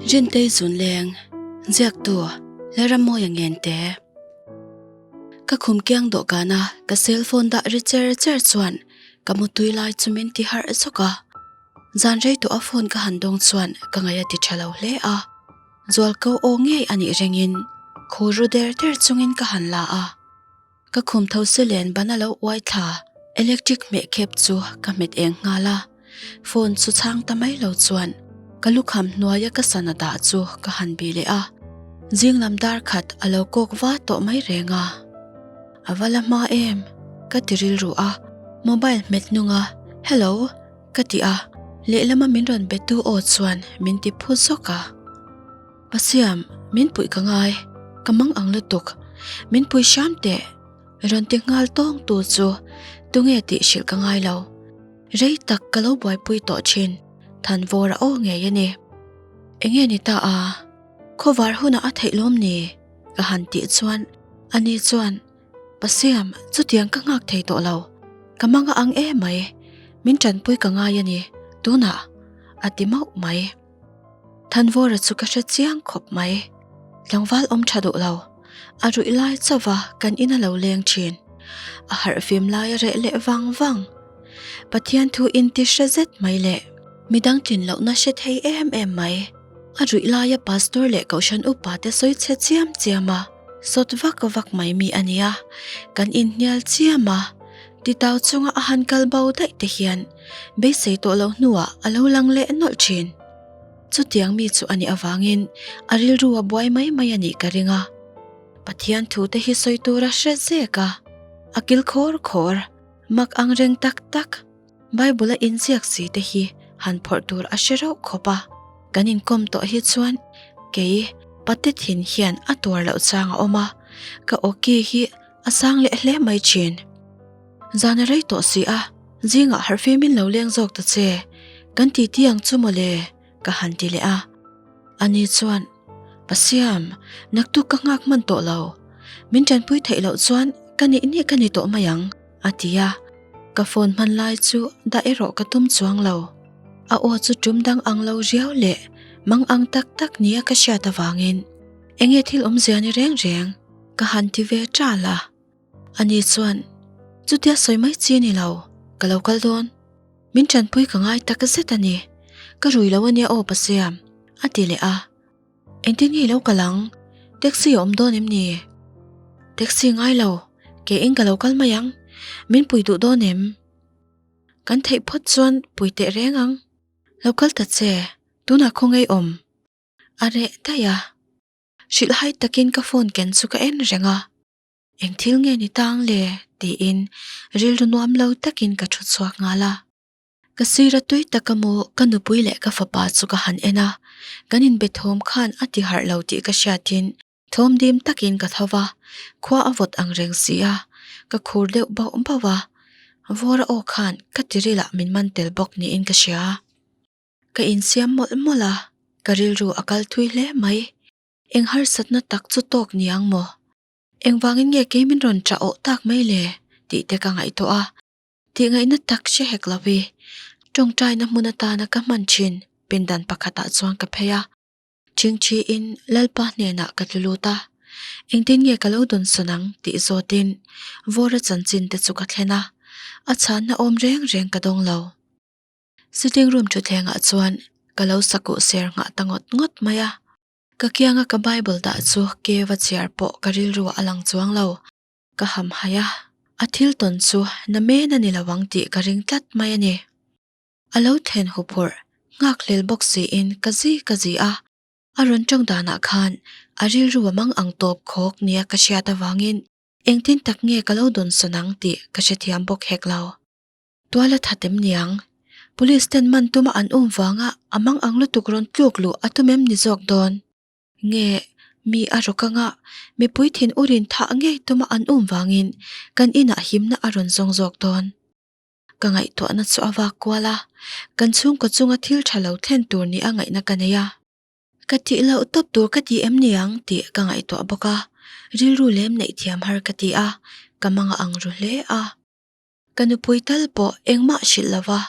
Rintei Zunleng, Ziaktu, Lalrammawia Ngente. Ka khum kiang dawhkana ka cell phone dah ri cher cher chuan ka mutui lai chu min ti harh zawk a. Zan rei tawh a phone ka han dawng chuan ka ngaih a ti tha lo hle a. Zualko aw ngei a nih ringin khur ru der der chungin ka han la a. Ka khum tho se len ban a lo uai thla, electric hmeh khep chu ka hmet eng nghal a, phone chu chhang ta mai lo chuan ka lukham hnuaia ka sana dah chu ka han bih leh a, zing lam dar khat a lo kawk va tawh mai reng a. A va la hma em? ka ti rilru a, mobile hmet hnunga Hello ka ti a, lehlama min rawn be tu aw chuan min ti phu zawk a. Pasiam, min puih ka ngai, ka mang ang lutuk, min pui hram teh, rawn ti nghal tawng tu chu tunge tih hrilh ka ngai lo. Rei tak ka lo buaipui tawh thin, Thanvawra aw ngei a ni. Enge ni ta a, khawvar hunah a theih lawm ni? ka han tih chuan ani chuan Pasiam, chutiang ka nghak thei tawh lo, ka mang a ang em mai, min tanpui ka ngai a ni, tunah, a ti mauh mai. Thanvawra chu ka hre chiang khawp mai. Tlangval awm tha duh lo. A ruih lai chauva kan in a lo leng thin. A harh fim lai a reh leh vang vang. Pathian thu in ti hre zet mai leh midang tlin lohna hre thei em em mai. A ruih laia pastor leh kohhran upa te sawi chhe chiam chiam a, sawt vak vak mai mi a nia. Kan inhnial chiam a, titau chunga a han kal bo daih te hian beisei tawh lo hnuah a lo lang leh nawlh thin. Chutiang mi chu a nih avangin a rilru a buai mai mai a nih ka ring a. Pathian thu te hi sawi tur a hre zek a, a kil khawr khawr, mak ang reng tak tak, Bible a inziak si te hi han phawrh tur a hre rauh khawp a. Kan inkawm tawh hi chuan kei pate thin hian a tuar loh chang a awm a, ka awki hi a sang leh hle mai thin. Zan a rei tawh si a, zingah harhfim in lo leng zawk ta che, kan ti ti ang chu mawle, ka han ti leh a. Ani chuan, Pasiam, naktuk ka nghak hman tawh lo, min tanpui theih loh chuan ka nih nih ka ni tawh mai ang, a ti a. Ka phone hman lai chu dah erawh ka tum chuang lo. A aw chu tum dang ang lo riau leh mang ang tak tak nia ka hriat avangin enge thil awmzia ni reng reng ka han ti ve ṭal a. Ani chuan, Chutia sawi mai chi a ni lo, ka lo kal dawn. Min ṭanpui ka ngai tak zet a ni. Ka rui lo a nia aw Pasiam, a ti leh a. Engtin nge i lo kal ang? Taxi a awm dawn em ni? Taxi ngai lo, ke in ka lo kal mai ang. Min pui duh dawn em? Kan theih phawt chuan pui teh reng ang. Lo kal ta che, tunah khawngaih awm. A reh daih a. Hrilhhai takin ka phone ken chu ka en reng a. Eng thil nge ni tang le? tiin rilru nuam lo takin ka thu chhuak nghal a. Ka sira tui taka maw ka nupui leh ka fapa chu ka han en a, kan inbe thawm khan a ti harh lo tih ka hriatin thawm dim takin ka tho va, khua a vawt ang reng si a, ka khur deuh bauh bauh a, vawra aw khan ka tirilah min man tel bawk niin ka hria. Ka insiam mawlh mawlh a, ka rilru a kal thui hle mai. Eng harsatna tak chu tawk niang maw? Engvangin nge kei min rawn ṭah awh tak mai le? tih te ka ngaihtuah a. Tih ngaihna tak hre hek lo i, ṭawngṭaina hmun atana ka hman ṭhin pindan pakhatah chuan ka phei a. Ṭhingṭhiin Lalpa hnenah ka tlu lut a, engtin nge ka lo dawn sawn ang tih zawtin Vawra chanchin te chu ka thlen a, a chhanna awm reng reng ka dawng lo. Sitting room thutthlengah chuan ka lo sakuh ser nghah ta ngawt ngawt mai a. Ka kianga ka Bible dah chu cave a chhiar pawh ka rilruah a lang chuang lo. Ka ham hai a, a thil tawn chu na men a ni lo ang tih ka ring tlat mai a ni. A lo thlen huphurh nghak hlel bawk siin ka zi ka zi a, a rawn tawng danah khan a rilru a mang ang tawp khawk nia ka hriat avangin engtin tak nge ka lo dawn sawn ang tih ka hrethiam bawk hek lo. Tual a that em niang? Police ten man tuma an um vanga a mang ang lutuk rawn tluk luh a tum em ni zawk dawn? Nge mi a rawk anga mipui thin urin thah ngei tuma an um vangin kan inah himna a rawn zawng zawk dawn? Ka ngaihtuahna chu a vak kual a, kan chhungkaw chunga thil tha lo thlen tur ni a ngaihna ka nei a. Ka tih loh tawp tur ka ti em niang tih ka ngaihtuah bawk a, rilru lem neih thiam har ka ti a, ka mang a ang ru hle a. Ka nupui tal pawh engmah hrilh lo va,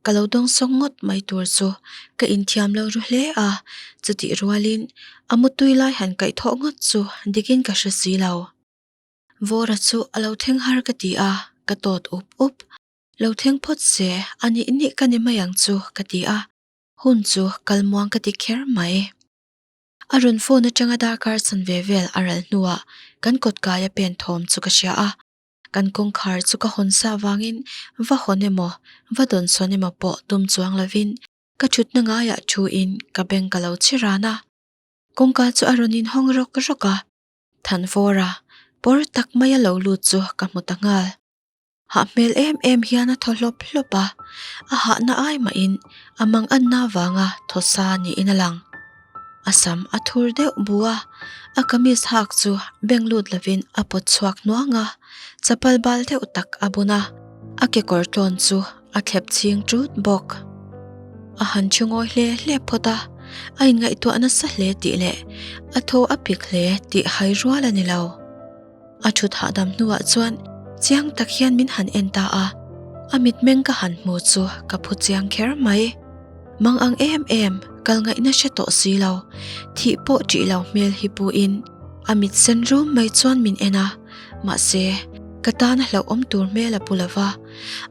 Ka lo dawngsawng ngawt mai tur chu ka inthiam lo ru hle a, chutih rualin a mutui lai han kaihthawh ngawt chu dikin ka hre si lo. Vawra chu a lo thleng har ka ti a, ka tawt up up. Lo thleng phawt se a nih nih ka ni mai ang chu ka ti a, hun chu kal muang ka ti kher mai. A rawn phone atanga darkar chan ve vel a ral hnuah kan kawtkaia pen thawm chu ka hria a, Kan kawngkhar chu ka hawn sa vangin va hawn emaw, va dawn sawn emaw pawh tum chuang lovin ka thutna ngaiah thuin ka beng ka lo chhi ran a. Kawngka chu a rawn inhawng rawk rawk a, Thanvawra pawr tak maia lo lut chu ka hmu ta nghal. Hah hmel em em hian a thaw hlawp hlawp a, a hahna ai mahin a manganna vanga thaw sa niin a lang. A sam a thur deuh bu a, a kamis hak chu beng lut lovin a pawt chhuak hnuang a, chapal bal deuh tak a bun a, a kekawr tlawn chu a thlep chhing ṭut bawk. A han ṭhi ngawi hle hle phawt a, a inngaihtuah nasa hle tih leh a thaw a pik hle tih hai rual a ni lo. A thut hahdam hnuah chuan chiang tak hian min han en ta a, a mitmeng ka han hmu chu ka phu chiang kher mai. Mang ang em em, kal ngaihna hre tawh si lo, thih pawh ṭih lo hmel hi pu in a mit sen rum mai chuan min en a, mahse ka tana hlauhawm tur hmel a pu lo va,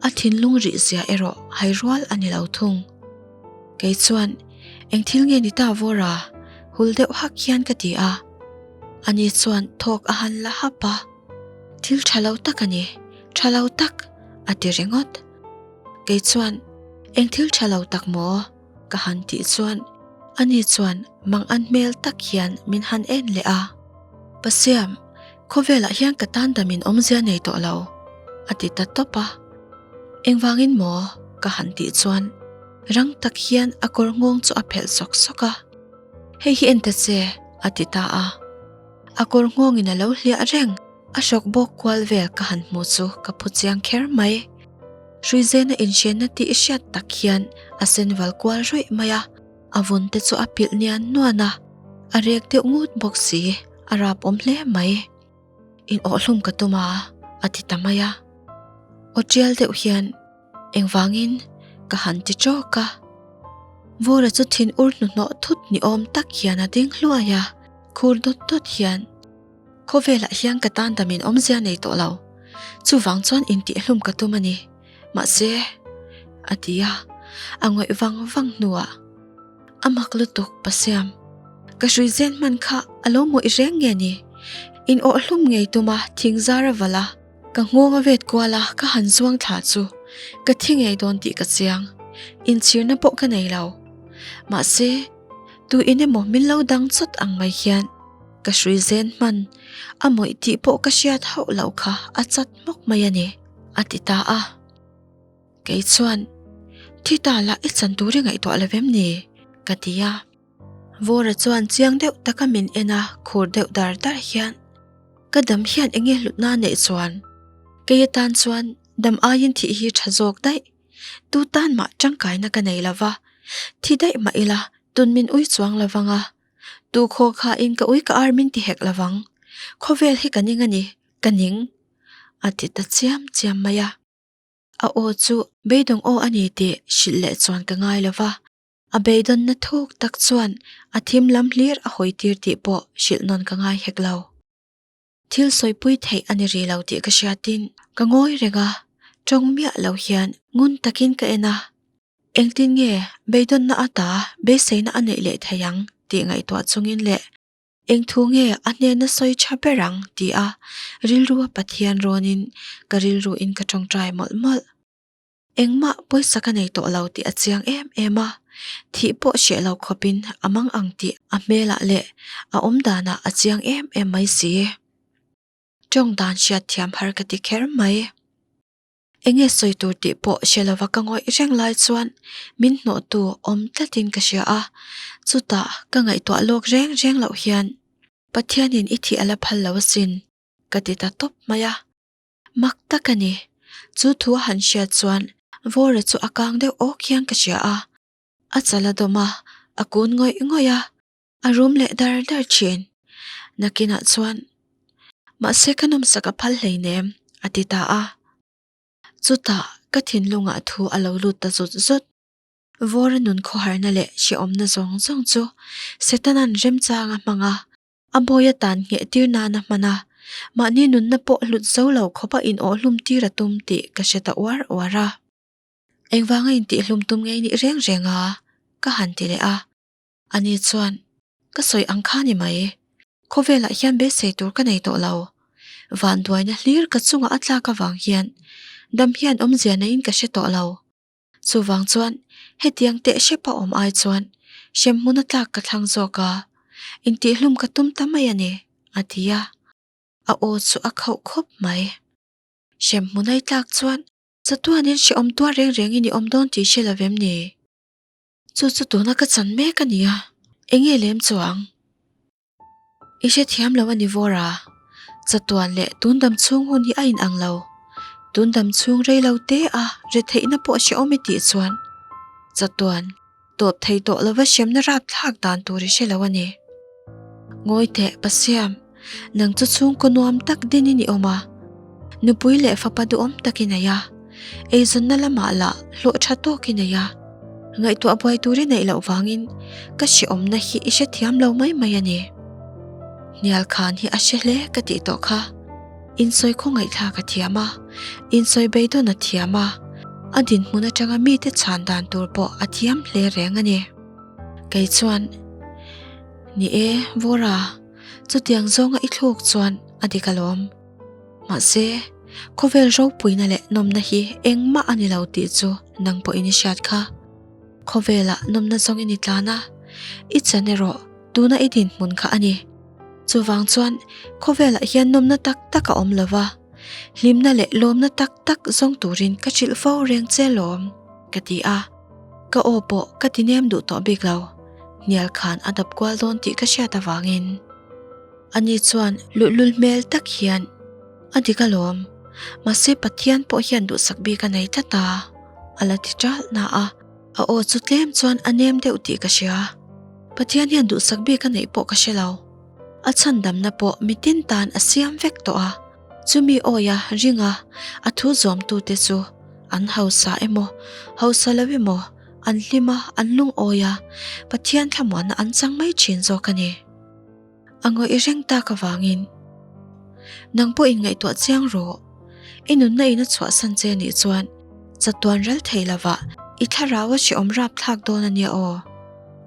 a thinlung rih zia erawh hai rual a ni lo thung. Kei chuan, Eng thil nge ni ta Vawra? Hul deuh hak hian ka ti a. Ani chuan thawk a han la hap a, Thil tha lo tak a ni, tha lo tak, a ti ringawt. Kei chuan, Eng thil tha lo tak maw? ka han tih chuan ani chuan mangan hmel tak hian min han en leh a. Pasiam, khawvelah hian ka tan damin awmzia nei tawh lo, a ti ta tawp a. Engvangin maw? ka han tih chuan rang tak hian a kawr nghawng chu a phelh sawk sawk a. Hei hi en ta che, a ti ta a. A kawr nghawngin a lo hliah reng. A hrawk bawk kual vel ka han hmu chu ka phu chiang kher mai. Hruizena inhriatna tih i hriat tak hian a sen val kual ruih mai a, a vun te chu a pilh nian nuan a, a rek deuh ngut bawk si, a rap awm hle mai. In awhhlum ka tum a, a ti ta mai a. Aw tial deuh hian Engvangin? ka han ti ṭawk a. Vawra chu thin ur hnuhnawh thut ni awm tak hian a ding hluai a, khur dawt dawt hian, Khawvelah hian ka tan damin awmzia nei tawh lo. Chuvang chuan intihhlum ka tum a ni. Mahse, a ti a, a ngawih vang vang hnuah, A mak lutuk, Pasiam. Ka hrui zen hman kha a lo mawih reng nge ni? In awhhlum ngei tuma thing zar a valh a. Ka nghawng a vet kual a, ka han zuang thla chu ka thi ngei dawn tih ka chiang. Inchhirna pawh ka nei lo. Mahse, tu in emaw min lo dang chawt ang mai hian ka hrui zen hman a mawih tih pawh ka hriat hauh loh kha a chat hmawk mai a ni, a ti ta a. Kei chuan, Thi ta lah i chan tur i ngaihtuah lo vem ni? ka ti a. Vawra chuan chiang deuh taka min en a, khur deuh dar dar hian, Ka dam hian eng nge hlutna neih chuan? Kei atan chuan dam aiin thih hi tha zawk daih. Tu tan mah tangkaina ka nei lo va, thi daih mah ila tun min ui chuang lo vang a. Tu khaw khain ka ui ka ar min ti hek lo vang. Khawvel hi ka ning a ni, ka ning, a ti ta chiam chiam mai a. A aw chu beidawng aw a ni tih hrilh leh chuan ka ngai lo va. A beidawnna thuk tak chuan a thim lam hlir a hawi tir tih pawh hrilh nawn ka ngai hek lo. Thil sawipui theih a ni rih lo tih ka hriatin ka ngawi reng a, tawng miah lo hian ngun takin ka en a. Engtin nge beidawnna ata beiseina a neih leh thei ang tih ngaihtuah chungin leh eng thu nge a hnena sawi tha ber ang tih a rilrua Pathian rawnin ka rilruin ka tawngtai mawlh mawlh. Engmah pawisa ka nei tawh lo tih a chiang em em a, thih pawh hreh lo khawpin a mang ang tih a hmelah leh a awm danah a chiang em em mai si. Tawng dan hriat thiam har ka ti kher mai. Enge sawi tur tih pawh hre lova ka ngawih reng lai chuan min hnawhtu awm tlatin ka hria a, chutah ka ngaihtuah lawk reng reng loh hian Pathianin i thih a la phal lo asin ka ti ta tawp mai a. Mak tak a ni. Chu thu a han hriat chuan Vawra chu a kang deuh awk hian ka hria a. A chal a dawm a, a kun ngawih ngawih a, a rum leh dar dar thin. Nakinah chuan, Mahse ka nawmsak a phal hleinem, a ti ta a. Chutah Ka thinlungah thu a lo lut ta zut zut. Vawra nun khawharna leh hrehawmna zawng zawng chu Setana'n remchang a hmang a, a bawi atan ngheh tir nan a hman a, mahni nunna pawh hlut zo lo khawpa inawhhlum tir a tum tih ka hre ta uar uar a. Engvanga intihhlum tum ngei nih reng reng a? ka han ti leh a. Ani chuan, Ka sawi ang kha ni mai. Khawvelah hian beisei tur ka nei tawh lo. Vanduaina hlir ka chungah a tlak avang hian dam hian awmzia neiin ka hre tawh lo. Chuvang chuan hetiang teh hrep a awm ai chuan hremhmun a tlak ka thlang zawk a, intihhlum ka tum ta mai a ni, a ti a. A aw chu a khauh khawp mai. Hremhmun ai tlak chuan chatuanin hrehawm tuar reng rengin i awm dawn tih hre lo vem ni? Chu chu tuna ka chan mek a nia, enge lem chuang? I hrethiam lo a ni vawr a, chatuan leh tun dam chhung hun hi a inang lo. Tun dam chhung rei lo te a retheihna pawh hrehawm i tih chuan chatuan tawp thei tawh lova hremna rapthlak dan tur i hre lo a ni. Ngawi teh Pasiam, nang chu chhungkaw nuam tak dinin i awm a, nupui leh fapa duhawm tak i nei a, eizawnna lamah lah hlawh tha tawk i nei a, ngaihtuah buai tur i neih loh vangin ka hrehawmna hi i hrethiam lo mai mai a ni. Hnial khan hi a hre hle ka tih tawh kha. Insawi khawngaihthlak a thiam a, insawi beidawn a thiam a, a dinhmun atanga mite chhan dan tur pawh a thiam hle reng a ni. Kei chuan, Ni e, Vawra, chutiang zawnga i thluk chuan a dik alawm. Mahse, khawvel ropuina leh nawmna hi engmah a ni lo tih chu nang pawhin i hriat kha. Khawvelah nawmna zawngin i tlan a, i chan erawh tuna i dinhmun kha a ni. Chuvang chuan khawvelah hian nawmna tak tak a awm lo va, hlimna leh lawmna tak tak zawng turin ka hrilh fo reng che lawm, ka ti a. Ka aw pawh ka ti nem duh tawh bik lo, hnial khan a dap kual dawn tih ka hriat avangin. Ani chuan luhlul hmel tak hian, A dik alawm, mahse Pathian pawh hian duhsak bik a nei tlat a, a la ti ṭalh na a. A aw chu tlem chuan a nem deuh tih ka hria. Pathian hian duhsak bik a neih pawh ka hre lo. A chhandamna pawh mitin tan a siam vek tawh a, chumi awia ringa a thu zawmtute chu an hausa emaw, hausa lo emaw, an hlim a, an lungawi a, Pathian thlamuanna an chang mai ṭhin zawk a ni. A ngawih reng tak avangin, Nang pawh inngaihtuah chiang rawh. I nunna in a chhuahsan che nih chuan chatuan ral thei lovah i thlarau a hrehawm rapthlak dawn a nia aw.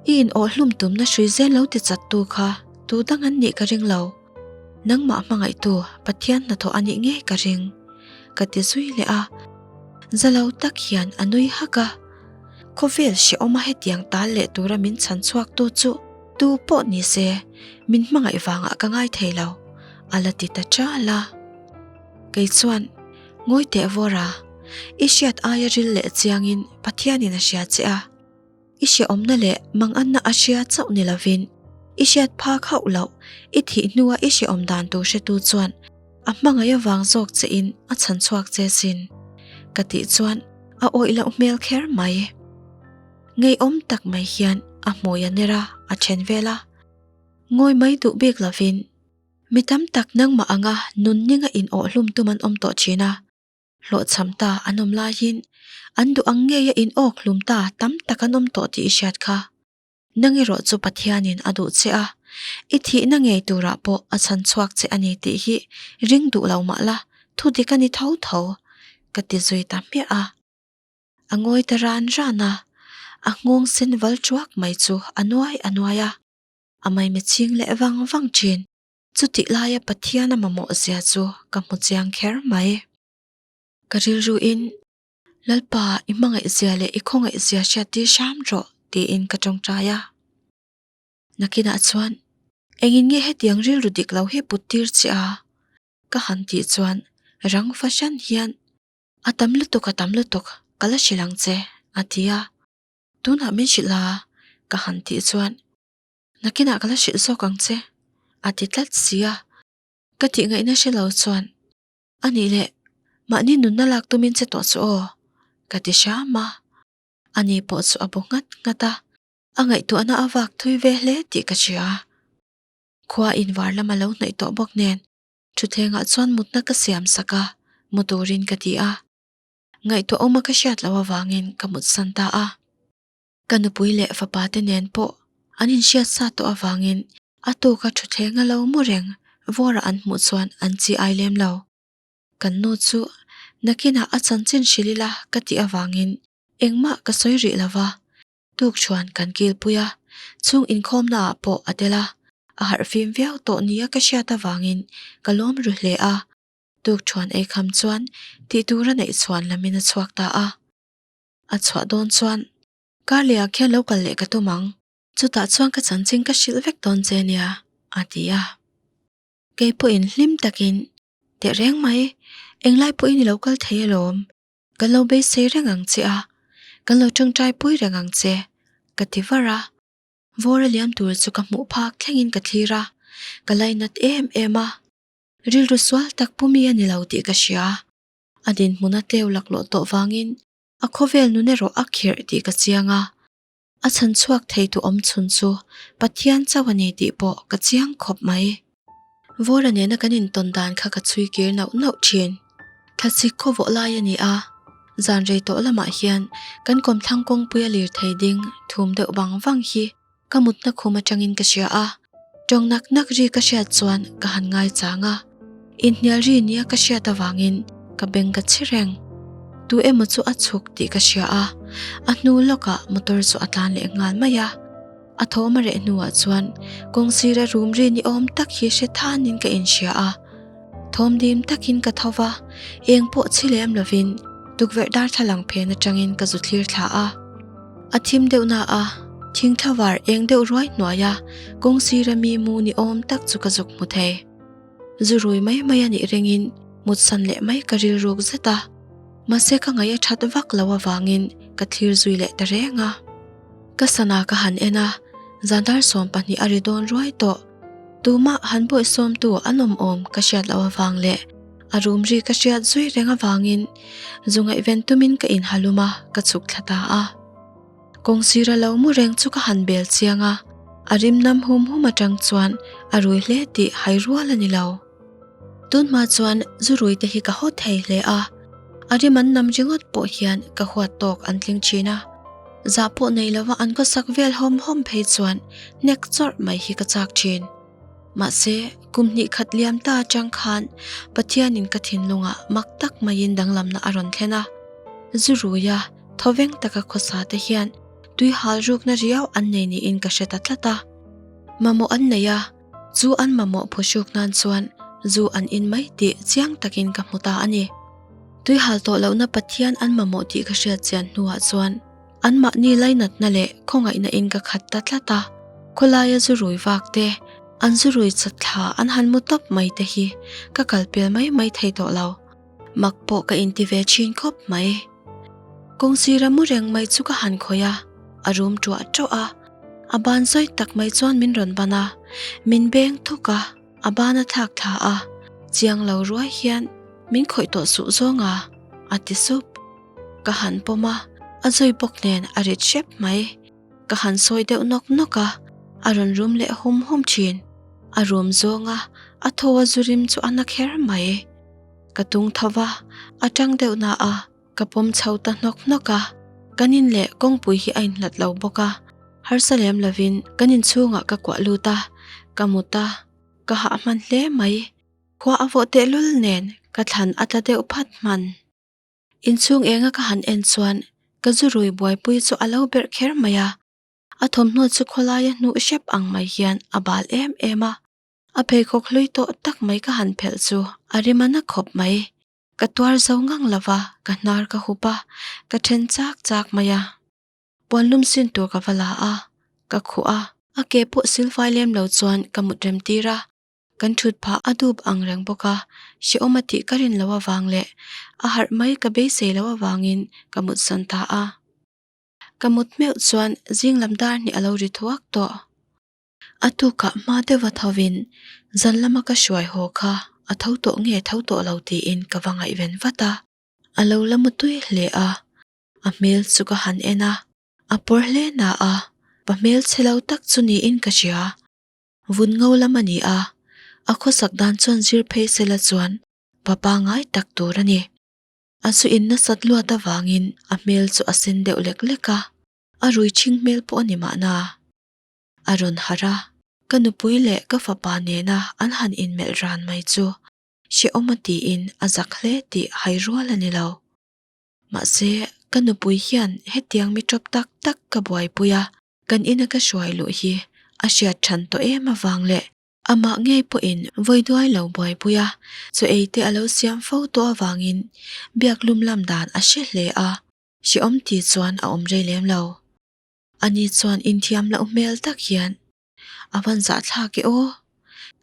I inawhhlum tumna hrui zel lo ti chattu kha tu dang an nih ka ring lo. Nangmah hmangaihtu Pathian hnathawh a nih ngei ka ring, ka ti zui leh a. Za lo tak hian a nui hak a. Khawvel hrehawma hetiang tal leh tura min chhan chhuaktu chu Tu pawh ni se, min hmangaih vangah ka ngai thei lo, a la ti ta ṭal a. Kei chuan, Ngawi teh Vawra, i hriat aia ril leh chiangin Pathianin a hria che a. I hrehawmna leh manganna a hria chauh ni lovin, i hriat phak hauh loh, i thih hnua i hrehawm dan tur hretu chuan a hmangaih avang zawk chein a chhan chhuak che sin, ka tih chuan a awih loh hmel kher mai. Ngeiawm tak mai hian a hmui a ner a, a then vel a. Ngawi mai duh bik lovin, mi tam tak nangmah anga nun ninga in awhhlum tum an awm tawh thin a, hlawhchham ta an awm laiin an duh ang ngeia in awkhlum ta tam tak an awm tawh tih i hriat kha. Nang erawh chu Pathianin a duh che a, i thihna ngei turah pawh a chhan chhuak che a ni tih hi ring duh lo mah la, thu dik a ni tho tho, ka ti zui ta hmiah a. A ngawi ta ran ran a, a nghawng sen val ṭuak mai chu a nuai a nuai a, a maimi ching leh vang vang ṭhin. Chutih laia Pathian a mamawh zia chu ka hmu chiang kher mai. Ka rilruin, Lalpa, i hmangaih zia leh i khawngaih zia hriat tir hram rawh, tiin ka ṭawngṭai a. Nakinah chuan, Engin nge hetiang rilru dik lo hi put tir che a? ka han tih chuan rang fahran hian, A tam lutuk, a tam lutuk, ka la hrilh ang che, a ti a. Tunah min hrilh a, ka han tih chuan, Nakinah ka la hrilh zawk ang che, a ti tlat si a. Ka tih ngaihna hre lo chuan, A nih leh, mahni nunna lak tumin che tawh chu aw, ka ti hram a. Ani pawh chu a bu nghat nghat a, a ngaihtuahna a vak thui ve hle tih ka hria. Khua invar lam a lo hnaih tawh bawk nen, Thutthlengah chuan mutna ka siam sak a, mu turin ka ti a. Ngaihtuah awma ka hriat loh avangin ka mutsan ta a. Ka nupui leh fapa te nen pawh an inhriat sa tawh avangin a tuka thutthleng a lo mu reng vawra an hmuh chuan an chi ai lem lo. Kan nu chu nakinah a chanchin hrilh ila ka tih avangin engmah ka sawi rih lo va, tukṭhuan kan kilpui a, chung inkhawmna ah pawh a tel a, a harhfim viau tawh nia ka hriat avangin ka lawm ru hle a, tukṭhuan ei kham chuan tih tur a neih chhuan lamin a chhuak ta a. A chhuah dawn chuan kar leh ah khian lo kal leh ka tum ang, chutah chuan ka chanchin ka hrilh vek dawn che nia, a ti a. Kei pawhin hlim takin, Tehreng mai, englai pawhin i lo kal thei alawm, kan lo beisei reng ang che a, kan lo tawngtai pui reng ang che, ka ti var a. Vawr a liam tur chu ka hmuh phak thlengin ka thlir a, ka lainat em em a. Rilru sual tak pu mi a ni lo tih ka hria. A dinhmun a tleu laklawh tawh vangin a khawvel nun erawh a khirh tih ka chiang a. A chhan chhuak thei tu awm chhun chu Pathian chauh a ni tih pawh ka chiang khawp mai. Vawra nena kan intawn dan kha ka chhui kir nauh nauh thin. Thlasik khaw vawh lai a ni a, zan rei tawh lamah hian kan kawmthlang kawngpui a lirthei ding thum deuh vang vang hi Ka mutna khum atangin ka hria a, tawng nak nak ri ka hriat chuan ka han ngai chang a, inhnial ri nia ka hriat avangin ka beng ka chhi reng. Tu emaw chu a chhuk tih ka hria a, a hnu lawkah motor chu a tlan leh nghal mai a. A thawm a reh hnuah chuan kawng sira rum ri ni awm tak hi hre thanin ka inhria a. Thawm dim takin ka tho va, eng pawh chhi lem lovin tukverh darthlalang phen atangin ka zu thlir thla a. A thim deuh na a, thing thlavar eng deuh ruai hnuaia kawng sira mi mu ni awm tak chu ka zuk hmu thei. Zu rui mai mai a nih ringin mutsan leh mai ka rilruk zet a, mahse ka ngaih a that vak lo avangin ka thlir zui leh ta reng a. Ka sana ka han en a, zan dar 12 a ri dawn ruai tawh. Tumah han bawihsawmtu an awm awm ka hriat loh avang leh a rum ri ka hriat zui reng avangin zu ngaihven tumin ka inhalum a, ka chhuk thla ta a. Kawng sira lo mu reng chu ka han bel chiang a, a rim nam hum hum atang chuan a rui hle tih hai rual a ni lo. Tunhma chuan zu rui te hi ka haw thei hle a, a rim an nam ringawt pawh hian ka huat tawk an tling thin a. Zah pawh nei lova an khawsak vel hawm hawm phei chuan hnek chawrh mai hi ka chak thin. Mahse, kum hnih khat liam ta atang khan Pathianin ka thinlungah mak tak maiin danglamna a rawn thlen a. Zu ruia thawveng taka khawsa te hian tui hal rukna riau an nei niin ka hre ta tlat a. Mamawh an nei a, chu an mamawh phuhruk nan chuan zu an in mai tih chiang takin ka hmu ta a ni. Tui hal tawh lohna Pathian an mamawh tih ka hriat chian hnuah chuan anmahni lainatna leh khawngaihna in ka khat ta tlat a, khawlaia zu rui vak te, an zu rui chat thla an han mu tawp mai te hi ka kal pel mai mai thei tawh lo. Mak pawh ka inti ve thin khawp mai. Kawng sira mu reng mai chu ka han khawih a, a rum tuah tuah a, a ban zawi tak mai chuan min rawn ban a, min beng thuk a. A ban a thlak thla a, chiang lo ruai hian min khawih tawh suh zawng a, a ti sup. Ka han pawm a, a zui bawk nen a rit hrep mai. Ka han sawi deuh nawk nawk a, a rawn rum leh hum hum thin. A rum zawng a, a thaw a zu rim chu a na kher mai. Ka tung tho va, a tang deuh na a. Ka pawm chho ta hnawk hnawk a, kan in leh kawngpui hi a inhlat lo bawk a, harsa lem lovin kan inchhungah ka kuah lut a, ka mut a, ka hah hman hle mai. Khua a vawh tehlul nen ka thlan a tla deuh phat hman. Inchhung enga ka han en chuan ka zu rui buaipui chu a lo berh kher mai a, a thawmhnaw chu khawlaia hnuh hrep ang mai hian a bal em em a, a pheikhawk hlui tawh tak mai ka han phelh chu a rim a na khawp mai. Ka tuar zo ngang lo va, ka hnar ka hup a, ka then chak chak mai a. Puan lum sin tur ka va la a, ka khuh a. A ke pawh silfai lem lo chuan ka mut rem tir a, kan thut phah a dup ang reng bawk a, hrehawm a tih ka rin loh avang leh a harh mai ka beisei loh avangin ka mut san ta a. Ka mut meuh chuan zing lam dar hnih a lo ri thuak tawh. A tukah hma deuha thovin zan lama ka hruai haw kha a tho tawh nge tho tawh lo tiin ka va ngaihven vat a. A lo la mu tui hle a, a hmel chu ka han en a, a pawr hle na a, pa hmel chhe lo tak chu niin ka hria. Vun ngo lam a ni a, a khawsak dan chuan zir phei sela chuan pa pangai tak tur a ni. A zu in nasat luat avangin a hmel chu a sen deuh lek lek a, a rui chhing hmel pawh a ni mahna. A rawn harh a, ka nupui leh ka fapa nena an han inmelh ran mai chu hrehawm a tiin a zak hle tih hai rual a ni lo. Mahse, ka nupui hian hetiang mi tawp tak tak ka buaipui a, kan ina ka hruai luh hi a hriat than tawh em avang leh Amah ngei pawhin vawi duai lo buaipui a, chaw ei te a lo siam fo tawh avangin biak lum lam dan a hre hle a, hrehawm ti chuan a awm rei lem lo. Ani chuan inthiam loh hmel tak hian a van zahthlak e aw,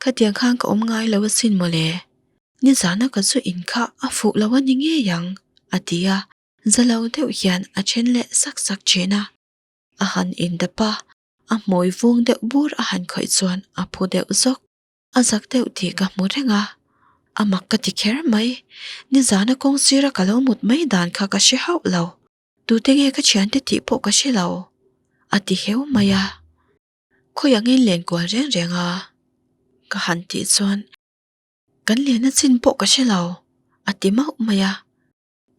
khatiang khan ka awm ngai lo asin mawle, nizana ka zu in kha a fuh lo a ni ngei ang, a ti a, za lo deuh hian a then leh sak sak thin a. A han indap a, a hmui vung deuh bur a han khawih chuan a phu deuh zawk. A zak deuh tih ka hmu reng a, a mak ka ti kher mai. Nizana kawng sira ka lo mut mai dan kha ka hre hauh lo. Tute nge ka thiante tih pawh ka hre lo, a ti heu mai a. Khawi angin len kual reng reng a? Ka han tih chuan kan lena chin pawh ka hre lo, a ti mauh mai a.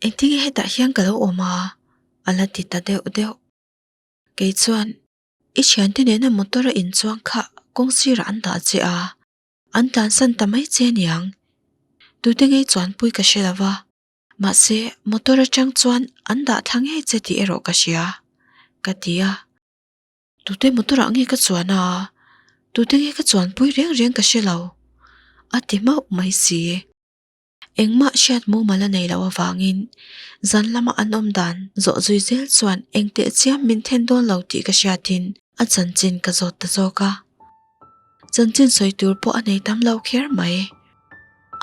Engtinge hetah hian ka lo awm a? A la ti ta deuh deuh. Kei chuan, I thiante nena motor a inchuang kha kawng sirah an dah che a, an tlansan ta mai che aniang. Tute ngei chuanpui ka hre lo va, mahse motor atang chuan an dah thla ngei che tih erawh ka hria, ka ti a. Tute motor ah nge ka chuan a, tute nge ka chuanpui reng reng ka hre lo, a ti mauh mai si. Engmah hriat mumal a nei loh avangin zan lama an awm dan zawh zui zel chuan engteh chiam min then dawn lo tih ka hriatin a chanchin ka zawt ta zawk a. Chanchin sawi tur pawh a nei tam lo kher mai.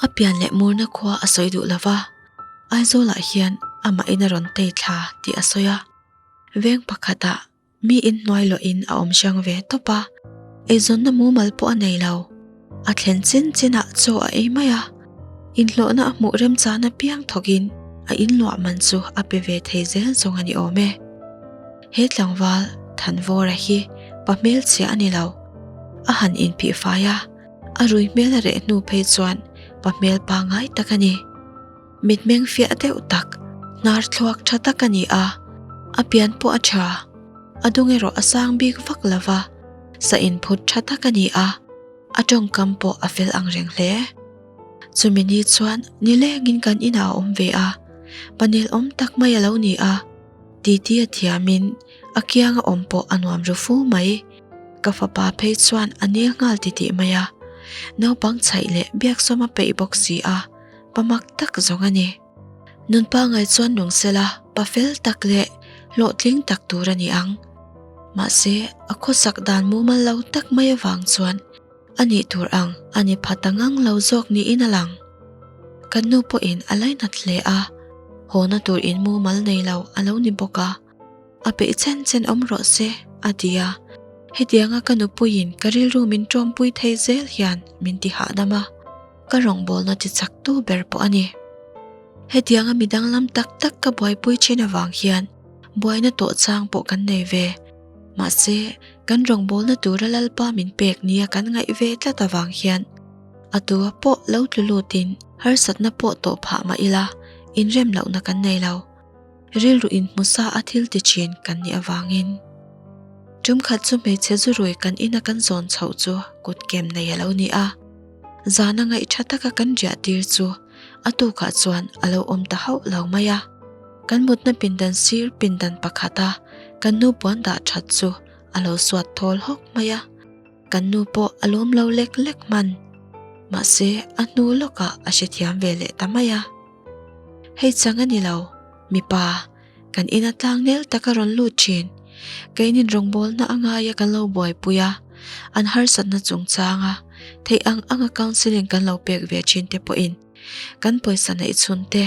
A pian leh murna khua a sawi duh lo va, Aizawlah hian amahin a rawn tei thla tih a sawi a. Veng pakhatah Mi inhnuai lawhin a awm hrang ve tawp a, eizawnna mumal pawh a nei lo. A thlen chin chinah chaw a ei mai a, inhlawhna a hmuh remchana piang thawkin a inluah man chu a pe ve thei zel zawng a ni awm e. He tlangval Thanvawra hi pa hmelchhia a ni lo. A han inphih fai a, a rui hmel a reh hnu phei chuan pa hmel pangngai tak a ni. Mitmeng fiah deuh tak, hnar thluak tha tak a ni a, a pian pawh a tha. A dung erawh a sang bik vak lo va, sa inphut tha tak a ni a, a tawngkam pawh a fel ang reng hle. Chumi ni chuan nilengin kan inah a awm ve a, panel awm tak mai a lo ni a, titi a thiamin a kianga awm pawh a nuam ru fu mai. Ka fapa phei chuan a nel nghal titih mai a, naupang chhaih leh biaksawm a peih bawk si a. Pa mak tak zawng a ni. Nun pangai chuan nung sela pa fel tak leh hlawhtling tak tur a ni ang. Mahse, a khawsak dan mumal lo tak mai avang chuan a nih tur ang a ni pha ta ngang lo zawk niin a lang. Kan nu pawhin a lainat hle a, hawna tur in mumal nei lo a lo ni bawk a. A peih chen chen awm rawh se, a ti a. Hetianga ka nupuiin ka rilru min ṭawmpui thei zel hian min ti hahdam a, ka rawngbawlna ti chaktu ber pawh a ni. Hetianga mi danglam tak tak ka buaipui ṭhin avang hian buaina tawh chang pawh kan nei ve. Mahse, kan rawngbawlna tura Lalpa min pek nia kan ngaih ve tlat avang hian a tua pawh lo tlu lutin harsatna pawh tawh phah mah ila inrem lohna kan nei lo. Rilru inhmusa a thil ti thin kan nih avangin tum khat chu hmeichhe zurui kan ina kan zawn chhoh chu kut kem nei a lo ni a, zana ngaih tha taka kan riah tir chu a tukah chuan a lo awm ta hauh lo mai a. Kan mutna pindan sir pindan pakhata kan nu puan dah that chu a lo suat thawl hawk mai a, kan nu pawh a lawm lo lek lek hman. Mahse a hnu lawkah a hrethiam ve leh ta mai a. Hei chang a ni lo, mipa, kan ina tlang nel tak a rawn lut thin. Keinin rawngbawlna a ngaia kan lo buaipui a, an harsatna chungchanga theih ang anga counselling kan lo pek ve thin te pawhin kan pawisa neih chhun te,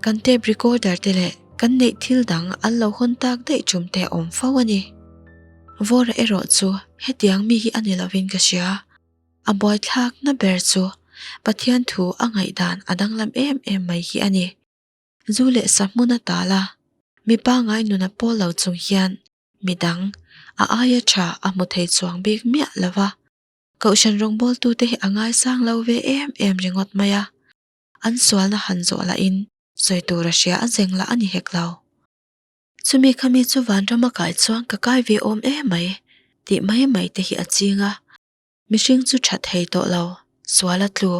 kan tape recorder te leh kan neih thil dang an lo hawn tak daih tum te a awm fo a ni. Vawra erawh chu hetiang mi hi a ni lovin ka hria. A buaithlakna ber chu Pathian thu a ngaihdan a danglam em em mai hi a ni. Zu leh sa hmun a tal a, mi pangai nun a pawl lo chung hian mi dang a aia tha a hmu thei chuang bik miah lo va. Kohhran rawngbawltute hi a ngaisang lo ve em em ringawt mai a, an sualna han zawh lahin. Sawi tur a hria a zeng lah a ni hek lo. Chumi khami chu vanrama kai chuan ka kai ve awm em mai tih mai mai te hi a ching a. Mihring chu tha thei tawh lo, sual a tlu.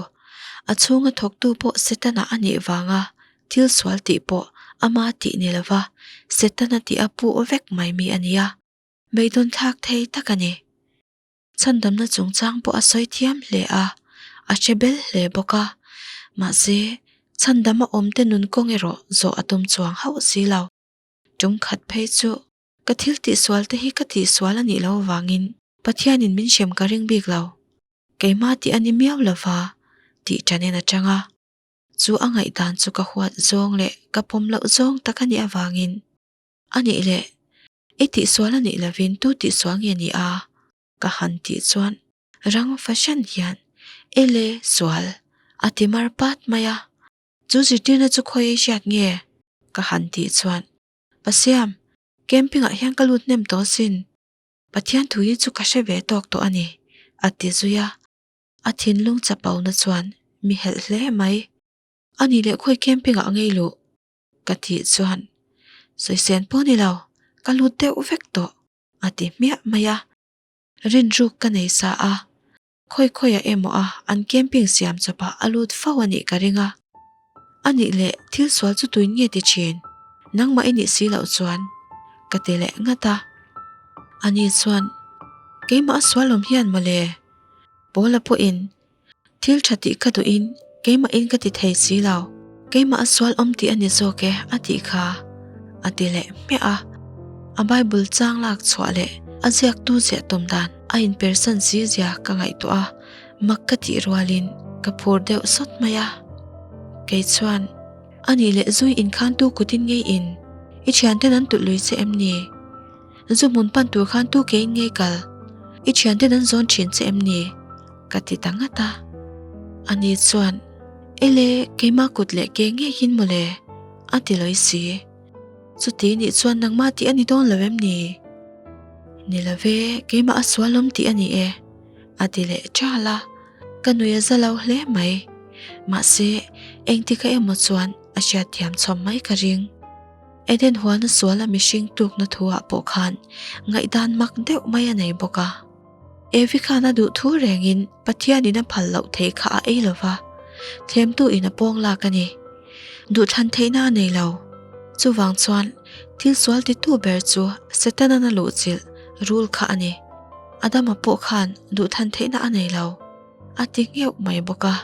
A chhunga thawktu pawh Setana a nih vanga thil sual tih pawh ama tih ni lova Setana tih a puh vek mai mi a nia. Beidawn thlak thei tak a ni. Chhandamna chungchang pawh a sawi thiam hle a, a hre bel hle bawk a. Mahse, chhandama awmte nun kawng erawh zawh a tum chuang hauh si lo. Tum khat phei chu ka thil tihsual te hi ka tihsual a nih loh avangin Pathianin min hrem ka ring bik lo. Keimah tih a ni miau lova tih ṭanin a chang a. Chu a ngaihdan chu ka huat zawng leh ka pawm loh zawng tak a nih avangin A nih leh, i tihsual a nih lovin tu tihsual nge ni a? Ka han tih chuan rang fahran hian Ele sual a ti mar pat mai a. Chu zirtirna chu khawi ei hriat nge? Ka han tih chuan Pasiam, camping ah hian ka lut hnem tawh sin. Pathian thu hi chu ka hre ve tawk tawh a ni, a ti zui a. A thinlung chapona chuan mi helh hle mai. A nih leh khawi camping ah ngei luh? Ka tih chuan, Sawisên pawh ni lo, ka lut deuh vek tawh, a ti hmiah mai a. Rinruk ka nei sa a, khawi khawiah emaw a an camping siam chawpah a lut fo a nih ka ring a. A nih leh thil sual chu tuin nge ti thin? Nangmah i nih si loh chuan, ka ti leh ngat a. Ani chuan, Keimah a sual awm hian mawle, Paula pawhin Thil tha tih ka duhin keimahin ka ti thei si lo, keimah a sual awm tih a ni zawk e a tih kha a ti leh hmiah a. A Bible chang lak chhuah leh a ziaktu ziah tum dan a inpersan si zia ka ngaihtuah a, mak ka tih rualin ka phur deuh sawt mai a. Kei chuan, A nih leh zui inkhantu kutin ngei in i thianten an tulh lui che em ni? Zu hmun pan tur khan tu ke in ngei kal? I thianten an zawn thin che em ni? Ka ti ta ngat a. Ani chuan, Ele, keimah kut leh ke ngei hin mawle, a ti lawi si. Chuti nih chuan nangmah tih a ni dawn lo em ni? Ni lo ve, keimah a sual awm tih a ni e, a ti leh ṭal a. Ka nui a za lo hle mai. Mahse, engtika emaw chuan a hriatthiam chhawm mai ka ring. Eden huana suala mihring tlukna thuah pawh khan ngaihdan mak deuh mai a nei bawk a. Evi khan a duh thu rengin Pathianin a phal loh theih kha a ei lo va, thlemtu in a pawng lak a ni. Duhthlan theihna a nei lo. Chuvang chuan thil sual titu ber chu Setanan a luhchilh rul kha a ni. Adama pawh khan duhthlan theihna a nei lo. A ti ngheuh mai bawk a.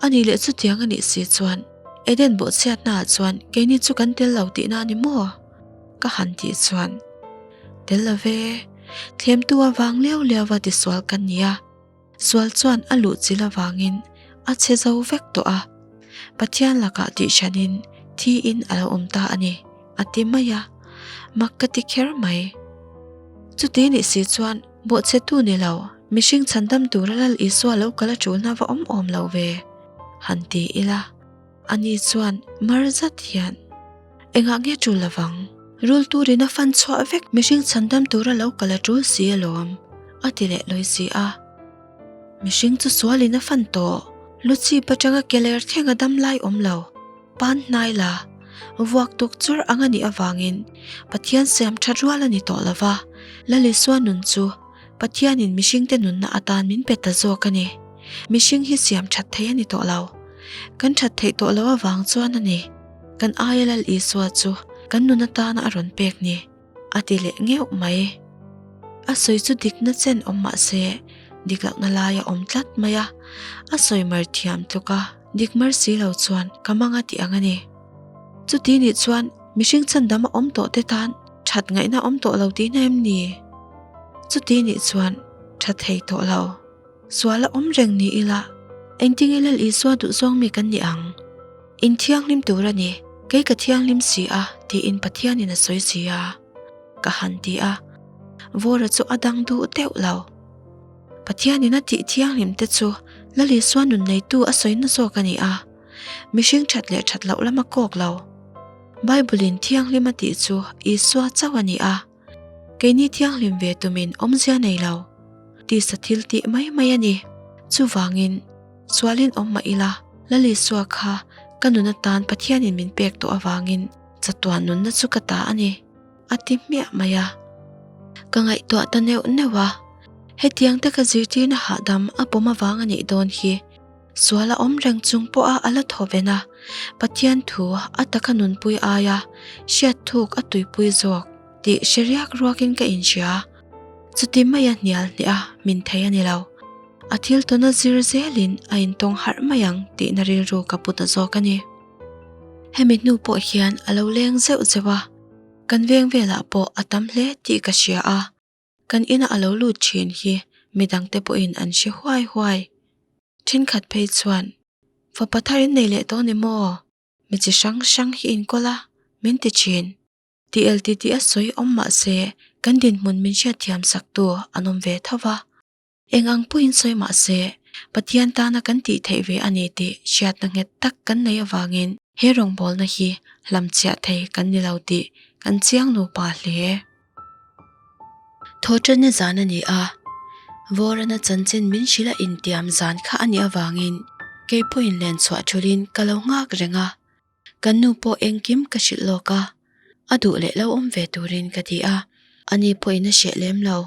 A nih leh chutiang a nih si chuan Eden bawhchhiatnaah chuan keini chu kan tel lo tihna a ni maw? Ka han tih chuan, Tel lo ve, thlemtu avang liau liauva tisual kan ni a, sual chuan a luh chil avangin a chhe zo vek tawh a, Pathian lakah tihhranin thiin a lo awm ta a ni, a ti mai a, mak ka ti kher mai. Chuti nih si chuan bawhchhetu ni lo, mihring chhandam tura Lal Isua lo kal a ṭulna va awm awm lo ve, han ti ila. Ani chuan mar zat hian, Engah nge ṭul lovang? Rul turin a fan chhuah vek mihring chhandam tura lo kal a ṭul si alawm, a ti leh lawi si a. Mihring chu sualin a fan tawh, lu chip atanga keler thleng a dam lai awm lo. Pan hnai la, vuak tuk chur ang a nih avangin Pathian siam that rual a ni tawh lo va, Lal Isua nun chu Pathianin mihringte nunna atan min pe ta zawk a ni. Mihring hi siam that thei a ni tawh lo. Kan that theih tawh loh avang chuan a ni, kan aia Lal Isua chu kan nun atana a rawn pek ni. A ti leh ngeuh mai. A sawi chu dikna chen awm mah se, dik lohna lai a awm tlat mai a. A sawi mar thiam tluk a, dik mar si lo chuan ka mang a tih ang a ni. Chuti nih chuan mihring chhandam a awm tawh te tan that ngaihna awm tawh lo tihna em ni? Chuti nih chuan tha thei tawh lo. Sual a awm reng ni ila, engtinge Lal Isua duhzawng mi kan nih ang? In thianghlim tur a ni, kei ka thianghlim si a, tiin Pathianin a sawi si a, ka han ti a. Vawra chu a dang duh deuh lo. Pathianin a tih thianghlim te chu Lal Isua nun neitu a sawina zawk a ni a, mihring that leh that loh lam a kawk lo. Bible-in thianghlim a tih chu Isua chauh a ni a. Keini thianghlim ve tumin awmzia nei lo, tisa thil tih mai mai a ni. Chuvangin, sualin awm mah ila, Lal Isua kha Ka nun atan Pathianin min pek tawh avangin chatuan nunna chu ka ta a ni, a ti hmiah mai a. Ka ngaihtuah ta neuh neuh a, hetiang taka zirtirna hahdam a pawm avang a nih dawn hi. Sual a awm reng chung pawha a la thaw ven a, Pathian thu a taka nunpui aia hriat thuk a tuipui zawk tih hre riak ruakin ka inhria. Chuti maia hnial hneh a min thei a ni lo. A thil tawna zir zelin a intawng harh mai ang tihna rilru ka pu ta zawk a ni. Hemi hnu pawh hian a lo leng zeuh zeuh a, kan veng velah pawh a tam hle tih ka hria a. Kan ina a lo lut thin hi midangte pawhin an hre huai huai. Thenkhat phei chuan, Fapa thar in nei leh tawh ni maw? Mi chi hrang hrang hi inkawl a, min ti thin. TL ti tih a sawi awm mah se kan dinhmun min hriatthiam saktu an awm ve tho va. Eng ang pawhin sawi mah se, Pathian tana kan tih theih ve a ni tih hriatna nghet tak kan neih avangin he rawngbawlna hi hlamchhiah thei kan ni lo tih kan chiang nupa hle. Thawhṭanna zan a ni a, Vawrana chanchin min hrilh a intiam zan kha a nih avangin kei pawhin len chhuah thulhin ka lo nghak reng a, kan nu pawh engkim ka hrilh lawk a, a duh leh lo awm ve turin ka ti a, ani pawhin a hreh lem lo.